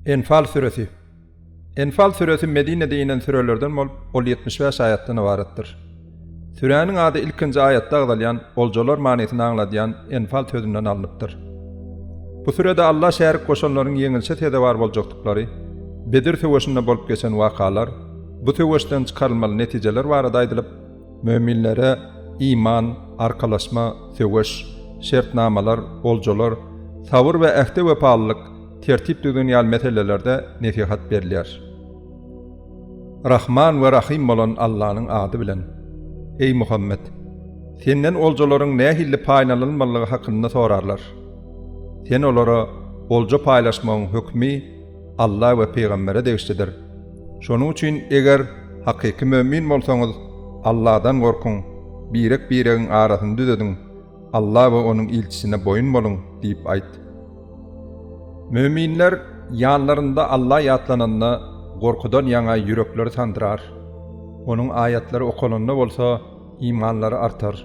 Enfal süresi Enfal süresi Medinede inen sürelerden bolup, ol 75 aýatdan ybaratdyr. Süräniň ady ilkinji aýatda agzalýan oljalar manysyny aňladýan Enfal sözünden alnypdyr. Bu sürede Alla şärik goşanlaryň ýeňilşe sezewar boljakdyklary, Bedir söweşinde bolup geçen wakalar, bu söweşden çykarylmaly netijeler barada aýdylyp, möminlere iman, arkalaşma, söweş, şertnamalar, oljalar, sabyr we ähde wepalylyk, tertip-düzgün ýaly meselelerde nesihat berilýär. Rahman we Rahym bolan Allanyň ady bilen. Eý, Muhammet! Senden oljalaryň nähili paýlanylmalygy hakynda sorarlar. Sen olara, Olja paýlaşmagyň hökmi Alla we pygambere degişlidir. Şonuň üçin eger hakyky mömin bolsaňyz, Alladan gorkuň, birek-biregiň arasyny düzediň, Alla we Onuň ilçisine boýun boluň diýip aýt. Möminler ýanlarynda Alla ýatlananda gorkudan ýaňa ýürekleri sandyrar. Onuň aýatlary okalanda bolsa imanlary artar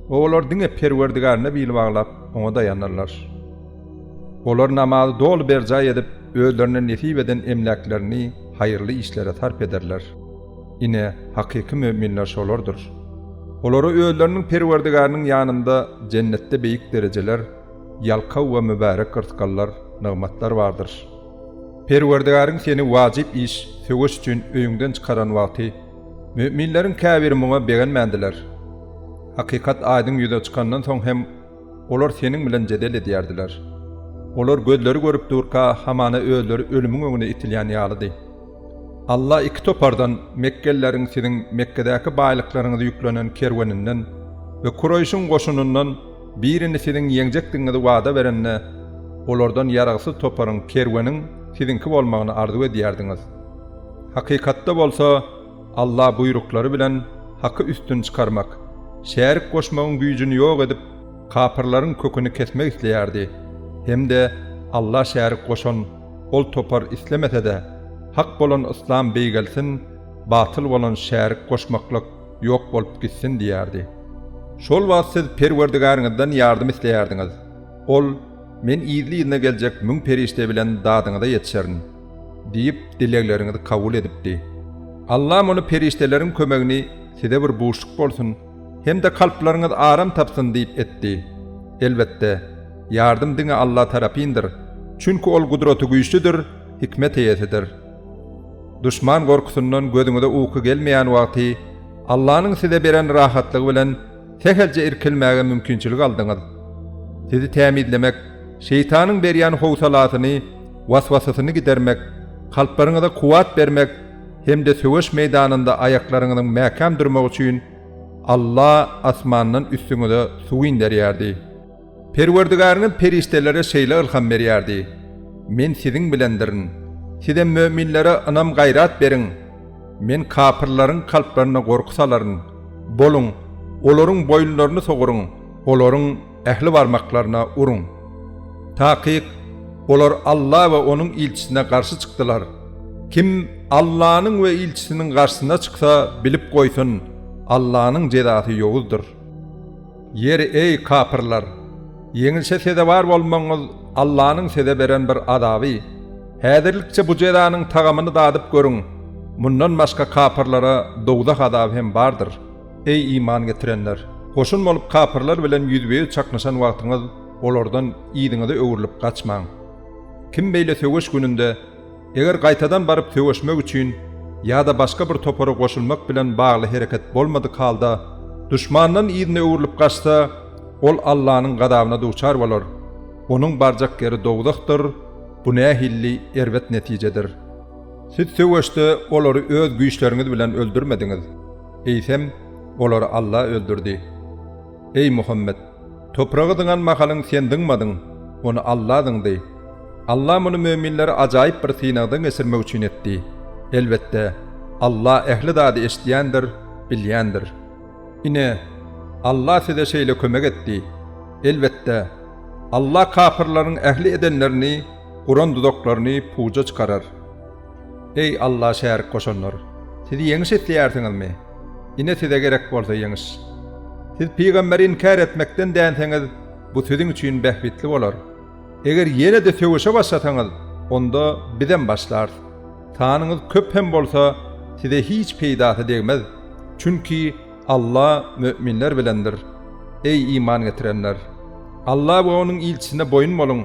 we olar diňe Perwerdigärine bil baglap, Oňa daýanarlar. Olar namazy doly berjaý edip, özlerine nesip eden emläklerini haýyrly işlere sarp ederler. Ine, hakyky möminler şolardyr. Olara özleriniň Perwerdigäriniň ýanynda jennetde beýik derejeler, ýalkaw we mübärek rysgallar, nygmatlar bardyr. Perwerdigäriň seni wajyp iş, söweş üçin öýüňden çykaran wagty, möminleriň käbiri muňa begenmändiler. Hakykat aýdyň ýüze çykandan soň hem olar seniň bilen jedel edýärdiler. Olar gözleri görüp durka hamana özleri ölümiň öňüne itilýän ýalydy. Alla iki topardan, mekgelileriň siziň Mekgedäki baýlyklaryňyzy ýüklenen kerweninden we Kuraýşyň goşunyndan birini siziň ýeňjekdigiňizi wada berende, olardan ýaragsyz toparyň, kerweniň, siziňki bolmagyny arzuw edýärdiňiz. Hakykatda bolsa, Alla buýruklary bilen haky üstün çykarmak, şärik goşmagyň güýjüni ýok edip, kapyrlaryň köküni kesmek isleýärdi. Hem-de Alla şärik goşan, Ol topar islemese-de, hak bolan yslam beýgelsin, batyl bolan şärik goşmaklyk ýok bolup gitsin diýerdi. Şol wagt siz Perwerdigäriňizden ýardym isleýärdiňiz. Ol, Men yzly-yzyna geljek müň perişde bilen dadyňyza ýetişerin. Diýip, dilegleriňizi kabul edipdi. Alla muny perişdeleriň kömegini size bir buşluk bolsun hem-de kalplaryňyz aram tapsyn diýip etdi. Elbetde, ýardym diňe Alla tarapyndyr. Çünki Ol Gudratygüýçlüdir, hikmet eýesidir. Duşman gorkusyndan gözüňize uky gelmeýän wagty Allanyň size beren rahatlygy bilen sähelçe irkilmäge mümkinçilik aldyňyz. Sizi tämizlemek, şeýtanyň berýän howsalasyny, waswasasyny gidermek, kalplaryňyza kuwwat bermek hem-de söweş meýdanynda aýaklaryňyzyň mäkäm durmagy üçin Alla asmandan üstüňize suw inderýärdi. Perwerdigäriňiz perişdelere şeýle ylham berýärdi, Men siziň bilendirin. Sizem möminlere ynam-gaýrat beriň. Men kapyrlaryň kalplaryna gorky salaryn. Boluň, olaryň boýunlaryny soguryň, olaryň ähli barmaklaryna uruň. Takyk, olar Alla we Onuň ilçisine garşy çykdylar. Kim Allanyň we ilçisiniň garşysyna çyksa, bilip goýsun, Allanyň jezasy ýowuzdyr. Ýeri, eý, kapyrlar! Ýeňilşe sezewar bolmagyňyz Allanyň size beren bir azaby. Häzirlikçe bu jezanyň tagamyny dadyp görüň, mundan başga kapyrlara dowzah azaby hem bardyr. Eý, iman getirenler! Goşun bolup kapyrlar bilen ýüzbe-ýüz çaknyşan wagtyňyz olardan yzyňyza öwrülip gaçmaň. Kim beýle söweş gününde Eger gaýtadan baryp söweşmek üçin ýa-da başga bir topara goşulmak bilen bagly hereket bolmadyk halda duşmandan yzyna öwrülip gaçsa, ol Allanyň gazabyna duçar bolar. Onuň barjak ýeri dowzahdyr, bu nähilli erbet netijedir. Siz söweşde olary öz güýçleriňiz bilen öldürmediňiz. Eýsem, olary Alla öldürdi. Eý, Muhammet! Topragy zyňan mahalyň sen zyňmadyň, ony Alla zyňdy. Alla muny möminleri ajaýyp bir synagdan geçirmek üçin etdi. Elbetde, Alla ähli zady eşidýändir, bilýändir. Ine, Alla size şeýle kömek etdi. Elbetde, Alla kapyrlaryň ähli edenlerini, guran duzaklaryny puja çykarar. Eý, Alla şärik goşanlar! Siz ýeňiş isleýärsiňizmi? Ine size gerek bolsa ýeňiş. Siz pygamberi inkär etmekden dänseňiz, bu siziň üçin bähbitli bolar. Eger ýene-de söweşe başlasaňyz, onda bizem başlarys. Sanyňyz köp hem bolsa, size hiç peýdasy degmez. Çünki Alla möminler bilendir. Eý, iman getirenler! Alla we Onuň ilçisine boýun boluň!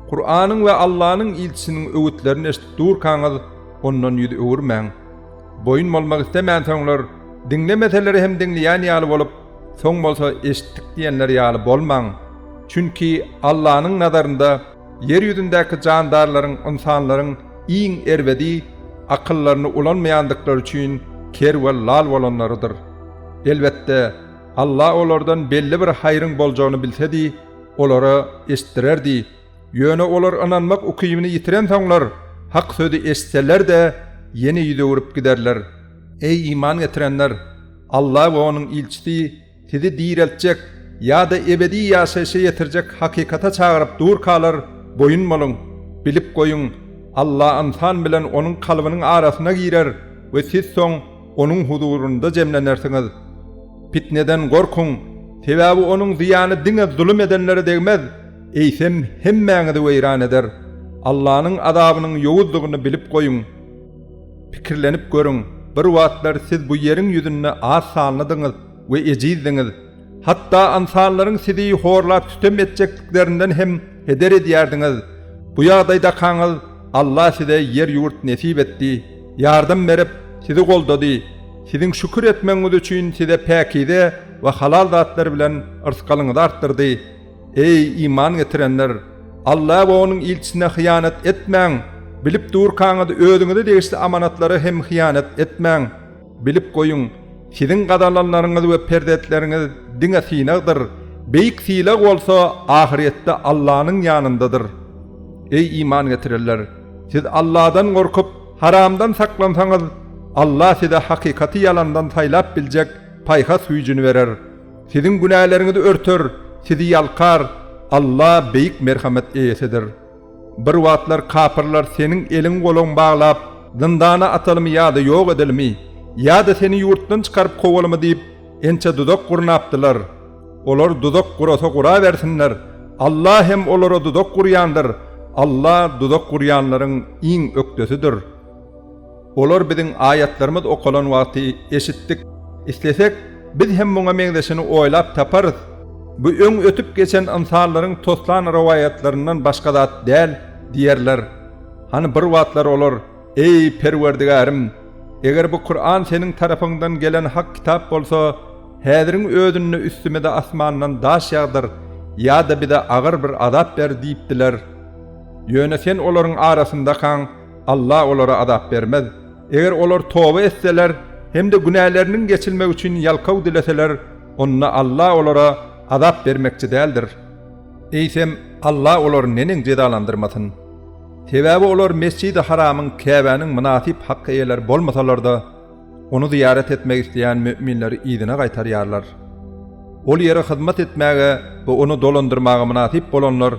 Kuranyň we Allanyň ilçisiniň öwütlerini eşidip durkaňyz, ondan ýüz öwürmäň! Boýun bolmak islemänsoňlar, diňlemeseler hem diňleýän ýaly bolup, soň bolsa eşitdik diýenler ýaly bolmaň! Çünki Allanyň nazarynda ýer ýüzündäki jandarlaryň, ynsanlaryň iň erbedi akyllaryny ulanmaýandyklary üçin ker we lal bolanlarydyr. Elbetde, Alla olardan belli bir haýryň boljagyny bilsedi, olara eşitdirerdi. Ýöne olar ynanmak ukybyny ýitirensoňlar, hak sözi eşitseler-de, ýene ýüz öwrüp giderler. Eý, iman getirenler! Alla we Onuň ilçisi sizi direltjek ýa-da ebedi ýaşaýşa ýetirjek hakykata çagyryp durkalar, boýun boluň! Bilip goýuň, Alla ynsan bilen onuň kalbynyň arasyna girer we siz soň Onuň huzurynda jemlenersiňiz. Pitneden gorkuň, sebäbi onuň zyýany diňe zulum edenlere degmez, eýsem hemmäňizi weýran eder. Allanyň azabynyň ýowuzdygyny bilip goýuň. Pikirlenip görüň, bir wagtlar siz bu ýeriň ýüzünde az sanlydyňyz we ejizdiňiz. Hatda ynsanlaryň sizi horlap sütem etjekdiklerinden hem heder edýärdiňiz. Bu ýagdaýdakaňyz Alla size ýer-ýurt nesip etdi, ýardam berip, sizi goldady. Siziň şükür etmegiňiz üçin size päkize we halal zatlar bilen yrsgalyňyzy artdyrdy. Eý, iman getirenler! Alla we Onuň ilçisine hyýanat etmäň! Bilip durkaňyz özüňize degişli amanatlara hem hyýanat etmäň! Bilip goýuň, siziň gazananlaryňyz we perzentleriňiz diňe synagdyr, beýik sylag bolsa ahyrýetde Allanyň ýanyndadyr. Eý, iman getirenler! Siz Alladan gorkup, haramdan saklansaňyz, Alla size hakykaty ýalandan saýlap biljek paýhas güýjüni berer. Siziň günäleriňizi örter, sizi ýalkar, Alla beýik merhemet eýesidir. Bir wagtlar kapyrlar seniň eliň-goluň baglap, zyndana atalymy ýa-da ýok edelimi, ýa-da seni ýurtdan çykaryp kowalymy diýip, ençe duzak gurnapdylar. Olar duzak gurasa gurabersinler, Alla hem olara duzak gurýandyr, Alla duzak gurýanlaryň iň ökdesidir. Olar biziň aýatlarymyz okalan wagty eşitdik. Islesek, biz hem muňa meňzeşini oýlap taparys. Bu öň ötüp geçen ynsanlaryň toslan rowaýatlaryndan başga zat däl diýerler. Hany bir wagtlar olar, Eý, Perwerdigärim! Eger bu Kuran Seniň tarapyňdan gelen hak kitap bolsa, häziriň özünde üstümize asmandan daş ýagdyr ýa-da bize agyr bir azap ber diýipdiler. Ýöne sen olaryň arasyndakaň, Alla olara azap bermez. Eger olar toba etseler hem-de günäleriniň geçilmegi üçin ýalkaw dileseler, onda Alla olara azap bermekçi däldir. Eýsem, Alla olary neneň jezalandyrmasyn? Sebäbi olar Mesjidi Haramyň, Käbäniň mynasyp hak eýeleri bolmasalar-da, Ony zyýarat etmek isleýän möminleri yzyna gaýtarýarlar. Ol ýere hyzmat etmäge we ony dolandyrmaga mynasyp bolanlar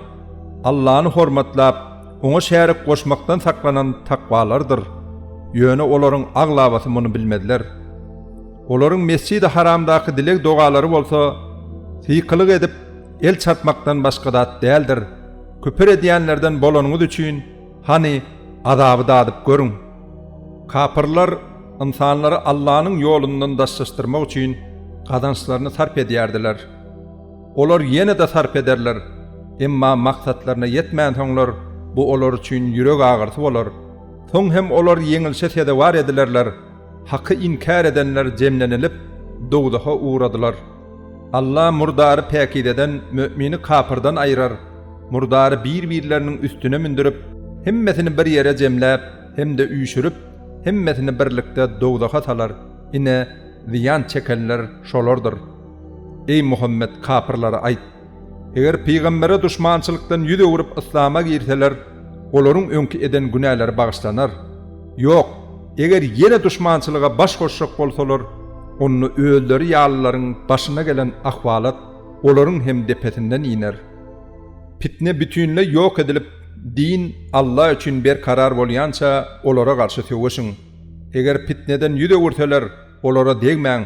Allany hormatlap, Oňa şärik goşmakdan saklanan takwalardyr. Ýöne olaryň aglabasy muny bilmezler. Olaryň Mesjidi Haramdaky dileg-dogalary bolsa, sykylyk edip, el çarpmakdan başga zat däldir. Küpür edýänlerden bolanyňyz üçin, hany, azaby dadyp görüň! Kapyrlar ynsanlary Allanyň ýolundan daşlaşdyrmak üçin gazançlaryny sarp edýärdiler. Olar ýene-de sarp ederler, emma maksatlaryna ýetmänsoňlar bu olar üçin ýürek agyrysy bolar. Soň hem olar ýeňilşe sezewar edilerler, haky inkär edenler jemlenilip, dowzaha ugradylar. Alla murdary päkizeden, mömini kapyrdan aýyrar, murdary bir-birleriniň üstüne mündürip, hemmesini bir ýere jemläp hem-de üýşürip, hemmesini birlikde dowzaha salar, ine, zyýan çekenler şolardyr. Eý, Muhammet, kapyrlara aýt! Eger pygambere duşmançylykdan ýüz öwrüp yslama girseler, olaryň öňki eden günäleri bagyşlanar. Ýok, eger ýene duşmançylyga baş goşjak bolsalar, onda özleri ýalylaryň başyna gelen ahwalat olaryň hem depesinden iner. Pitne bütinleý ýok edilip, din Alla üçin berkarar bolýança olara garşy söweşiň. Eger pitneden ýüz öwürseler, olara degmäň,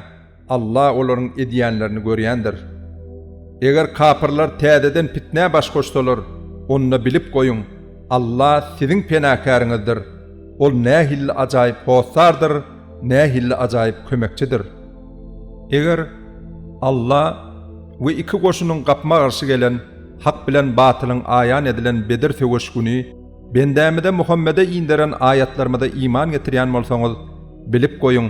Alla olaryň edýänlerini görýändir. Eger kapyrlar täzeden pitnä baş goşsalar, onda bilip goýuň, Alla siziň penakäriňizdir. Ol nähilli ajaýyp hossardyr, nähilli ajaýyp kömekçidir. Eger Alla we iki goşunyň gapma-garşy gelen hak bilen batylyň aýan edilen Bedir söweş güni bendämize Muhammede inderen aýatlarymyza iman getirýän bolsaňyz, bilip goýuň,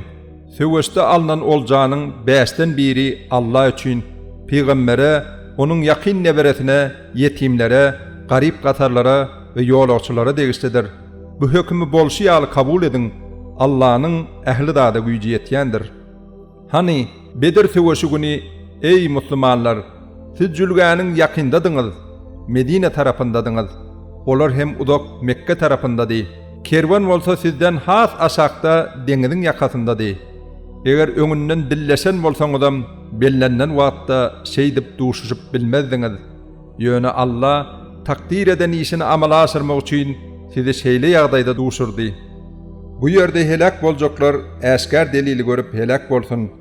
söweşde alnan oljanyň bäşden biri Alla üçin, pygambere, onuň ýakyn neberesine, ýetimlere, garyp-gasarlara we ýolagçylara degişlidir. Bu hökümi bolşy ýaly kabul ediň, Allanyň ähli zada güýji ýetýändir. Hany, Bedir söweşi güni, eý, muslimanlar, siz jülgäniň ýakyndadyňyz, Medine tarapyndadyňyz, olar hem uzak Mekge tarapyndady, kerwen bolsa sizden has aşakda deňiziň ýakasyndady. Eger öňünden dilleşen bolsaňyzam, bellenilen wagtda şeýdip duşuşyp bilmezdiňiz. Ýöne Alla takdyr eden işini amala aşyrmak üçin sizi şeýle ýagdaýda duşurdy. Bu ýerde heläk boljaklar äşgär delili görüp heläk bolsun.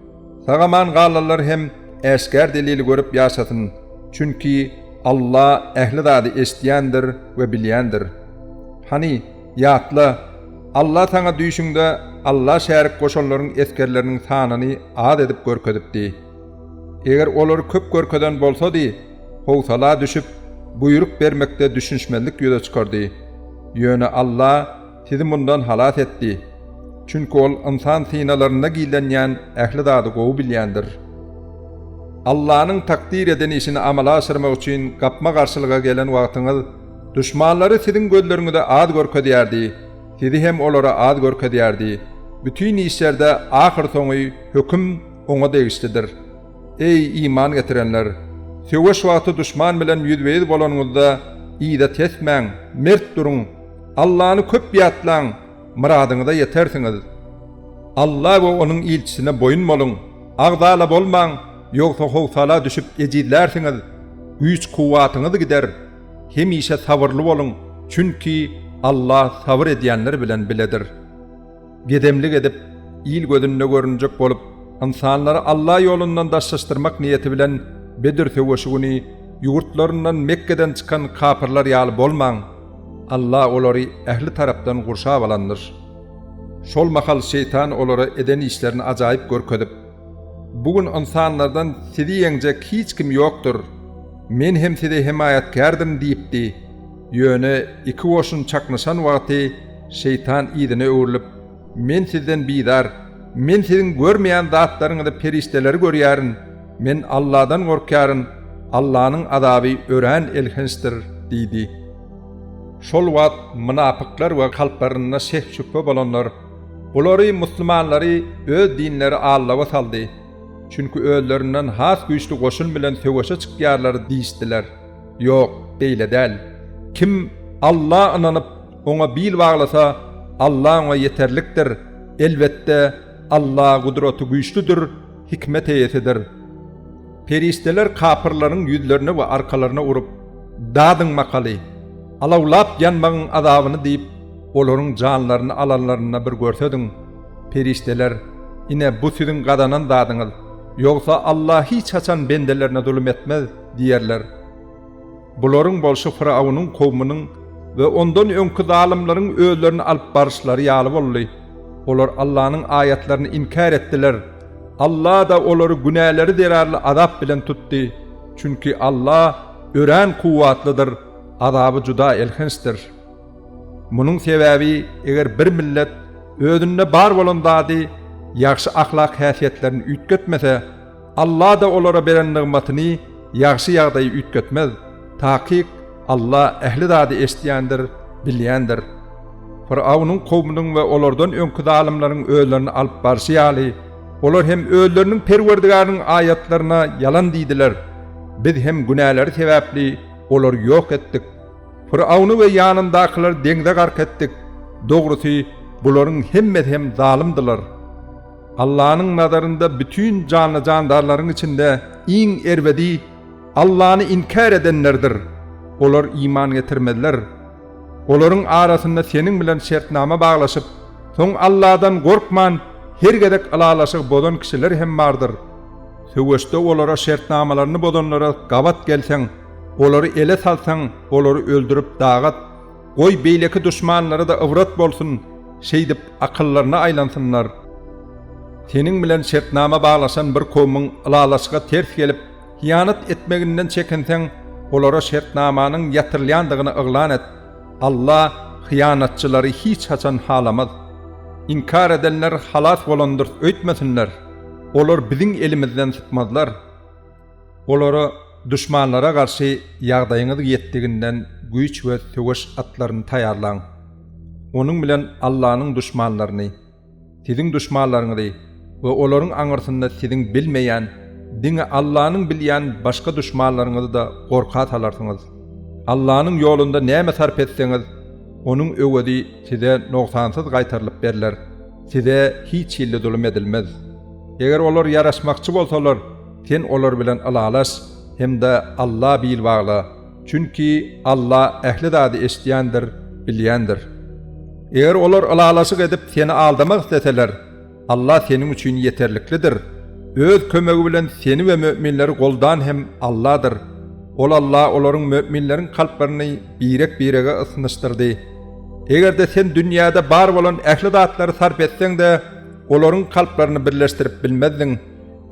Sag-aman galanlar hem äşgär delili görüp ýaşasyn. Çünki Alla ähli zady eşidýändir we bilýändir. Hany, ýatla, Alla saňa düýşüňde Alla şärik goşanlaryň esgerleriniň sanyny az edip görkezipdi. Eger olary köp görkezen bolsady, howsala düşüp, buýruk bermekde düşünişmezlik ýüze çykardy. Ýöne Alla sizi mundan halas etdi. Çünki Ol ynsan synalarynda gizlenýän ähli zady gowy bilýändir. Allanyň takdyr eden işini amala aşyrmak üçin gapma-garşylyga gelen wagtyňyz, duşmanlary siziň gözleriňize az görkezýärdi, sizi hem olara az görkezýärdi. Bütin işlerde ahyrsoňy höküm Oňa degişlidir. Eý, iman getirenler! Söweş wagty duşman bilen ýüzbe-ýüz bolanyňyzda, yza tesmäň, mert duruň! Allany köp ýatlaň, myradyňyza ýetersiňiz. Alla we Onuň ilçisine boýun boluň! Agzala bolmaň, ýogsa howsala düşüp ejizlärsiňiz, güýç-kuwwatyňyz gider. Hemişe sabyrly boluň, çünki Alla sabyr edýänler bilen biledir. Gedemlik edip, il gözünde görünjek bolup, ynsanlary Alla ýolundan daşlaşdyrmak niýeti bilen Bedir söweşi güni ýurtlaryndan Mekgeden çykan kapyrlar ýaly bolmaň! Alla olary ähli tarapdan gurşap alandyr. Şol mahal şeýtan olara eden işlerini ajaýyp görkezip, Bu gün ynsanlardan sizi ýeňjek hiç kim ýokdur. Men hem size hemaýatkärdirin diýipdi. Ýöne iki goşun çaknyşan wagty şeýtan yzyna öwrülip, Men sizden bizar, men siziň görmeýän zatlaryňyzy perişdeleri görýärin, men Alladan gorkýaryn, Allanyň azaby örän elhençdir diýdi. Şol wagt mynapyklar we kalplarynda şek-şübhe bolanlar, Bulary, muslimanlary, öz dinleri allawa saldy, çünki özlerinden has güýçli goşun bilen söweşe çykýarlar diýişdiler. Ýok, beýle däl. Kim Alla ynanyp, Oňa bil baglasa, Alla oňa ýeterlikdir. Elbetde, Alla gudraty güýçlüdir, hikmet eýesidir. Perişdeler kapyrlaryň ýüzlerine we arkalaryna urup, Dadyň makaly! Alawlap ýanmagyň azabyny diýip, olaryň janlaryny alanlarynda bir görsediň. Perişdeler, Ine, bu siziň gazanan zadyňyz. Ýogsa Alla hiç haçan bendelerine zulum etmez diýerler. Bularyň bolşy Fyrawnyň kowmunyň we ondan öňki zalymlaryň özlerini alyp baryşlary ýaly boldy. Olar Allanyň aýatlaryny inkär etdiler. Alla-da olary günäleri zerarly azap bilen tutdy. Çünki Alla örän kuwwatlydyr, azaby juda elhençdir. Munuň sebäbi eger bir millet özünde bar bolan zady, ýagşy ahlak häsiýetlerini üýtgetmese, Alla-da olara beren nygmatyny, ýagşy ýagdaýy üýtgetmez. Takyk, Alla ähli zady eşidýändir, bilýändir. Fyrawnyň kowmunyň we olardan öňki zalymlaryň özlerini alyp barşy ýaly, olar hem özleriniň Perwerdigäriniň aýatlaryna ýalan diýdiler. Biz hem günäleri sebäpli olary ýok etdik. Fyrawny we ýanyndakylary deňze gark etdik. Dogrusy, bularyň hemmesi hem zalymdylar. Allanyň nazarynda bütin janly-jandarlaryň içinde iň erbedi Allany inkär edenlerdir. Olar iman getirmezler. Olaryň arasynda seniň bilen şertnama baglaşyp, soň Alladan gorkman her gezek ylalaşygy bozan kişiler hem bardyr. Söweşde olara şertnamalaryny bozanlara gabat gelseň, olary ele salsaň, olary öldürip dagat. Goý, beýleki duşmanlara-da ybrat bolsun, şeýdip akyllaryna aýlansynlar. Seniň bilen şertnama baglaşan bir kowumyň ylalaşyga ters gelip, hyýanat etmeginden çekinseň, olara şertnamanyň ýatyrylýandygyny yglan et. Alla hyýanatçylary hiç haçan halamaz. Inkar edenler halas bolandyrys öýtmesinler. Olar biziň elimizden sypmazlar. Olara duşmanlara garşy ýagdaýyňyz ýetdiginden güýç we söweş atlaryny taýýarlaň. Onuň bilen Allanyň duşmanlaryny, siziň duşmanlaryňyzy we olaryň aňyrsynda siziň bilmeýän, diňe Allanyň bilýän başga duşmanlaryňyzy-da gorka salarsyňyz. Allanyň ýolunda näme sarp etseňiz, onuň öwezi size nogsansyz gaýtarylyp berler, size hiç hili zulum edilmez. Eger olar ýaraşmakçy bolsalar, sen olar bilen ylalaş hem-de Alla bil bagla. Çünki Alla ähli zady eşidýändir, bilýändir. Eger olar ylalaşyk edip seni aldamak isleseler, Alla seniň üçin ýeterliklidir. Öz kömegi bilen seni we möminleri goldan hem Alladyr. Ol Alla olaryň möminleriň kalplaryny birek-birege ysnyşdyrdy. Eger-de sen dünýäde bar bolan ähli zatlary sarp etseň-de, olaryň kalplaryny birleşdirip bilmezdiň.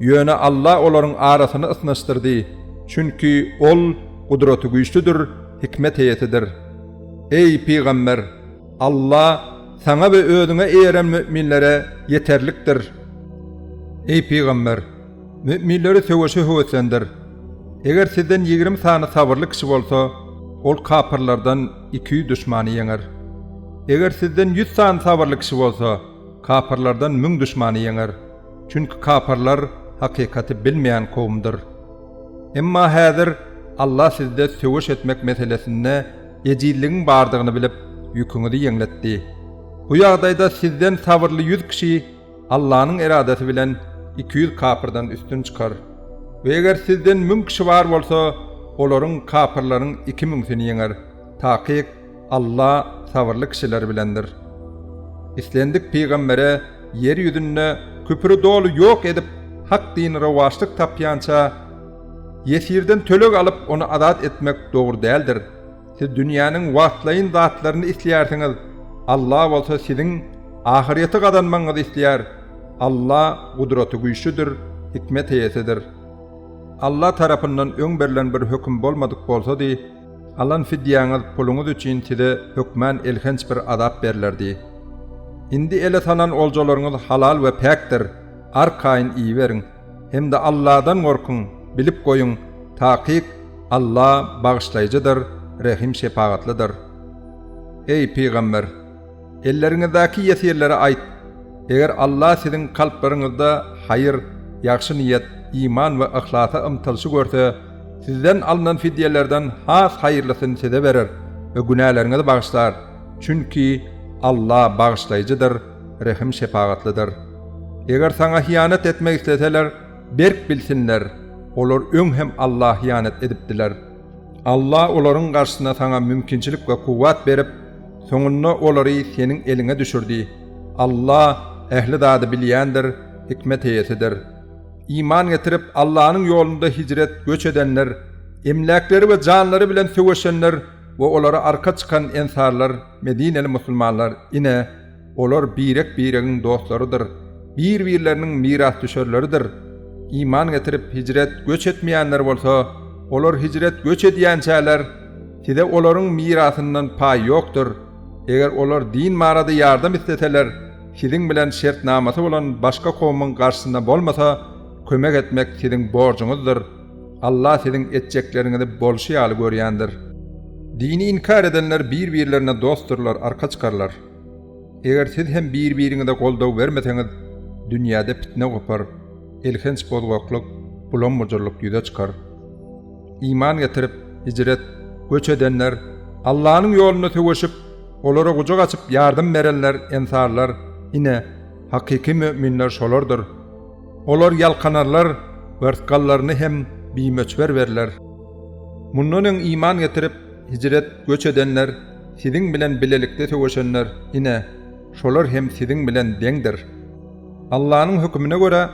Ýöne Alla olaryň arasyny ysnyşdyrdy, çünki Ol Gudratygüýçlüdir, hikmet eýesidir. Eý, pygamber! Alla saňa we özüňe eýeren müminlere ýeterlikdir. Eý, pygamber! Müminleri söweşe höweslendir. Eger sizden 20 sany sabyrly kişi bolsa, ol kapyrlardan 200 duşmany ýeňer. Eger sizden 100 sany sabyrly kişi bolsa, kapyrlardan 1000 duşmany ýeňer. Çünki kapyrlar hakykaty bilmeýän kowumdyr. Emma häzir Allah sizde söweş etmek meselesinde ejizligiň bardygyny bilip, ýüküňizi ýeňletdi. Bu ýagdaýda sizden sabyrly ýüz kişi Allanyň eradasy bilen 200 kapyrdan üstün çykar. We eger sizden müň kişi bar bolsa, olaryň kapyrlaryň iki müňsini ýeňer. Takyk Alla sabyrly kişiler bilendir. Islendik pygambere ýer ýüzünde küpüri doly ýok edip hak dini rowaçlyk tapýança ýesirden töleg alyp ony azat etmek dogry däldir. Siz dünýäniň wagtlaýyn zatlaryny isleýärsiňiz, Alla bolsa siziň ahyrýeti gazanmagyňyzy isleýär. Alla gudraty güýçlüdir, hikmet eýesidir. Alla tarapyndan öň berlen bir höküm bolmadyk bolsady, Alan fidýäňiz puluňyz üçin size hökmän elhenç bir azap berlerdi. Indi ele salan oljalaryňyz halal we päkdir, arkaýyn iýiberiň. Hem-de Alladan gorkuň, bilip goýuň, takyk Alla Bagyşlaýjydyr, Rehim-şepagatlydyr. Eý, pygamber! Elleriňizdäki ýesirlere aýt, Eger Alla siziň kalplaryňyzda haýyr, ýagşy niýet, iman we yhlasa ymtylyşy görse, sizden alnan fidýelerden has haýyrlysyny size berer we günäleriňizi bagyşlar. Çünki Alla Bagyşlaýjydyr, Rehim-şepagatlydyr. Eger saňa hyýanat etmek isleseler, berk bilsinler, olar öň hem Alla hyýanat edipdiler. Alla olaryň garşysyna saňa mümkinçilik we kuwwat berip, soňunda olary seniň eliňe düşürdi. Alla ähli zady bilýändir, hikmet eýesidir. Iman getirip, Allanyň ýolunda hijret, göç edenler, emläkleri we janlary bilen söweşenler we olara arka çykan ensarlar, medineli musulmanlar, ine, Olar birek-biregiň dostlarydyr, bir-birleriniň mirasdüşerleridir. Iman getirip, hijret, göç etmeýänler bolsa, olar hijret, göç edýänçäler, size olaryň mirasyndan paý ýokdur. Eger olar din barada ýardam isleseler, siziň bilen şertnamasy bolan başga kowumyň garşysynda bolmasa, kömek etmek siziň borjuňyzdyr. Allah siziň etjekleriňizi bolşy ýaly görýändir. Dini inkär edenler bir-birlerine dostdurlar, arka çykarlar. Eger siz hem bir-biriňize goldaw bermeseňiz, dünýäde pitne gopar, elhenç bozgaklyk, bulam-bujurlyk ýüze çykar. Iman getirip, hijret, göç edenler, Allanyň ýolunda söweşip, olara gujak açyp ýardam berenler, ensarlar, ine, hakyky möminler şolardyr. Olar ýalkanarlar we rysgallaryny hem bimöçber berler. Mundan öň iman getirip, hijret, göç edenler, siziň bilen bilelikde söweşenler, ine, şolar hem siziň bilen deňdir. Allanyň hökümine görä,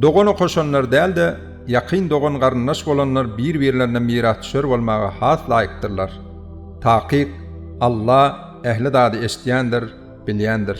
dogan okaşanlar däl-de, ýakyn dogan-garyndaş bolanlar bir-birlerine mirasdüşer bolmaga has laýykdyrlar. Takyk, Alla ähli zady eşidýändir, bilýändir.